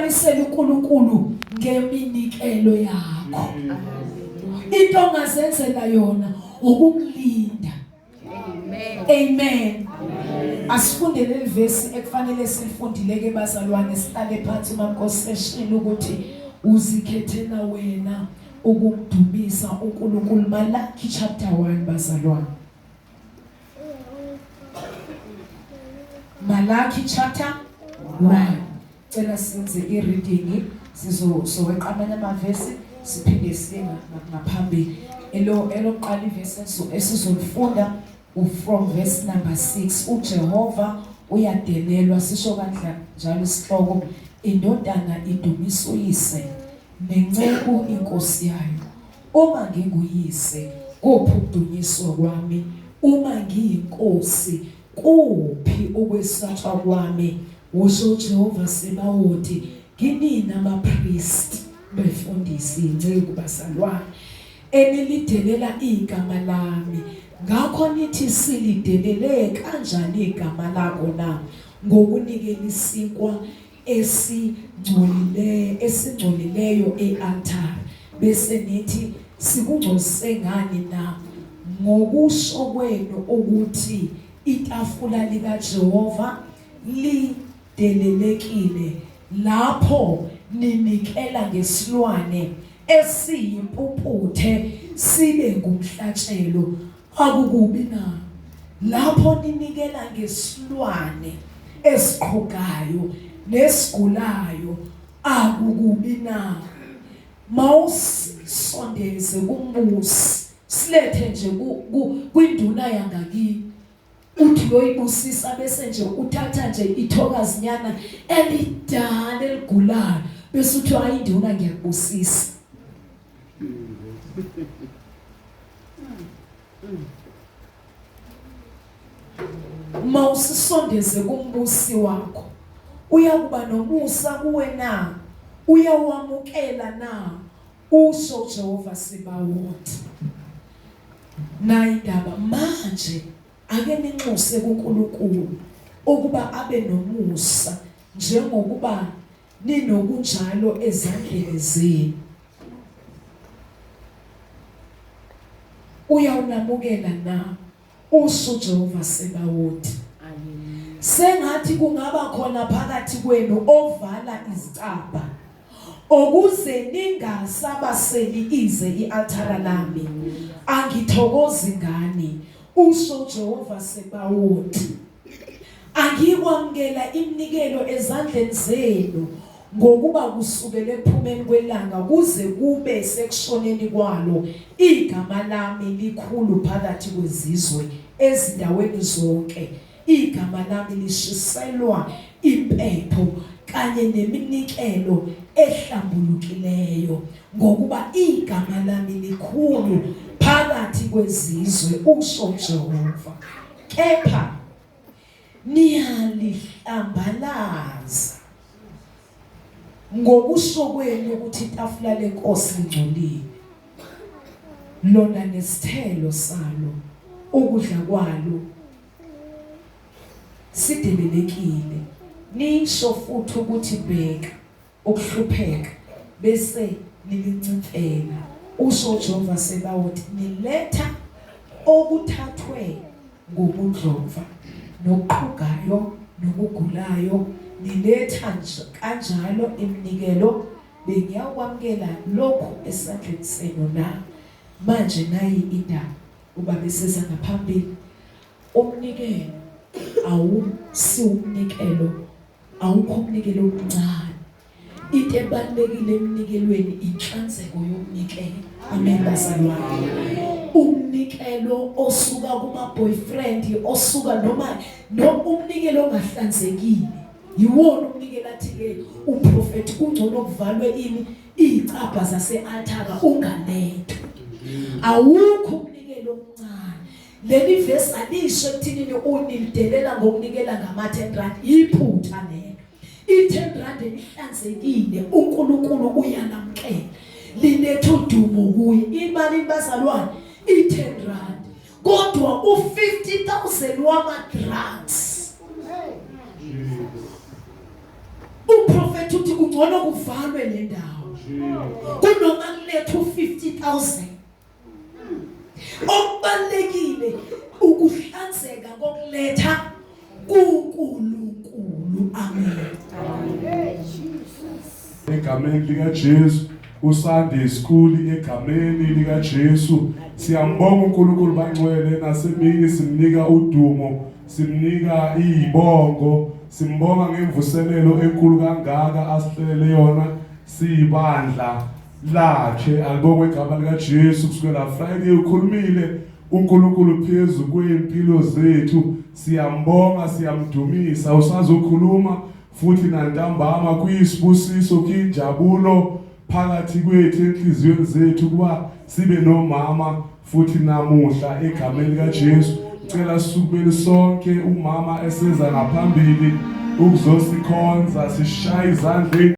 Ahlukanisele uNkulunkulu ngeminikelo yakho. Into ongazenzela yona ukumlinda. Amen. Amen. Asifunde leli verse ekufanele silifundile ke bazalwane, sihlale phansi uMaNkosi eshilo ukuthi uzikhethela wena ukumdumisa uNkulunkulu. Malaki chapter 1, bazalwane. Malaki chapter 1. Cela senze i-reading, sizoweqa amanye amavesi siphinde siye ngaphambili. Elokuqala ivesi esizolifunda from verse number 6. uJehova uyadelelwa, sisho kanjalo isihloko. Indodana idumisa uyise, nenceku inkosi yayo. Uma nginguyise, kuphi ukudunyiswa kwami? Uma ngiyinkosi, kuphi ukwesatshwa kwami? Usho uJehova Sebawoti kinina abapristi, befundisi, inceku, bazalwane, enilidelela igama lami. Ngakho nithi, silidelele kanjani igama lakho na? Ngokunikela isinkwa esingcolileyo ealtar. Bese nithi, sikungcolise ngani na? Ngokusho kwenu ukuthi itafula likaJehova lidelelekile, lapho ninikela ngesilwane esiyimpumputhe sibe ngumhlatshelo. Akukubi na lapho ninikela ngesilwane esiqhugayo nesigulayo? Akukubi na? Mawusondeze kumbusi, silethe nje kwinduna yangakini, uthi uyoyibusisa, bese nje uthatha nje ithokazinyana elidala eligulayo, bese uthi, hayi induna, ngiyakubusisa. Mawusisondeze kumbusi wakho, uyakuba nomusa kuwe na? Uyawamukela na? Usho uJehova Sebawoti. Nayi indaba manje, ake ninxuse kuNkulunkulu ukuba abe nomusa, njengokuba ninokunjalo ezandleni zenu. Uyawunamukela na? Usho uJehova Sebawoti. Sengathi kungaba khona phakathi kwenu ovala izicabha, ukuze ningasabaseli ize ialtara lami. Angithokozi ngani, usho uJehova Sebawoti. Angikwamukela iminikelo ezandleni zenu, ngokuba kusukela ekuphumeni kwelanga kuze kube sekushoneni kwalo igama lami likhulu phakathi kwezizwe. Ezindaweni zonke igama lami lishiselwa impepho kanye neminikelo ehlambulukileyo, ngokuba igama lami likhulu phakathi kwezizwe, usho uJehova. Kepha niyalihlambalaza ngokusho kwenu ukuthi itafula lenkosi lingcolile, lona nesithelo salo, ukudla kwalo sidelelekile. Nisho futhi ukuthi, bheka ukuhlupheka, bese nilincimfela, usho uJehova Sebawoti. Niletha okuthathwe ngobudlova, nokuqhugayo, nokugulayo, niletha kanjalo iminikelo. Bengiyakwamukela lokhu esandleni senu na? Manje nayi indaba, ubaba eseza ngaphambili. Umnikelo awusiwumnikelo, awukho umnikelo omncane. Into ebalulekile emnikelweni inhlanzeko yomnikelo. Amen bazalwane. Umnikelo osuka kuma boyfriend, osuka noma no umnikelo ongahlanzekile, yiwona umnikelo athi ke uprofeti kungcono kuvalwe ini izicabha zase altar, ungalethwa. Awukho umnikelo omncane. Leli verse alisho ekuthinini unilidelela ngokunikela ngama 10 rand, iphutha lelo. I-10 rand elihlanzekile uNkulunkulu uyalamkela, liletha udumo kuye. Imali bazalwane, i-10 rand, kodwa u-50,000 wama drugs. Uprofeti uthi kungcono kuvalwe le ndawo kunoma kulethu 50000. Okubalekile ukuhlanzeka kokuletha kuNkulunkulu. Amen. Egameni likaJesu, uSunday School, egameni likaJesu siyambonga uNkulunkulu bangcwele, nasemini simnika udumo, simnika izibongo, simbonga ngemvuselelo enkulu kangaka asihlelele yona siyibandla lakhe. Alibongwe igama likaJesu. Kusukela Friday ukhulumile uNkulunkulu phezu kwempilo zethu, siyambonga, siyamdumisa. Usazokhuluma futhi nantambama. Kuyisibusiso, kuyinjabulo phakathi kwethu enhliziyweni zethu kuba sibe nomama futhi namuhla egameni likaJesu. Cela sisukumeni sonke umama eseza ngaphambili ukuzosikhonza, sishaya izandla.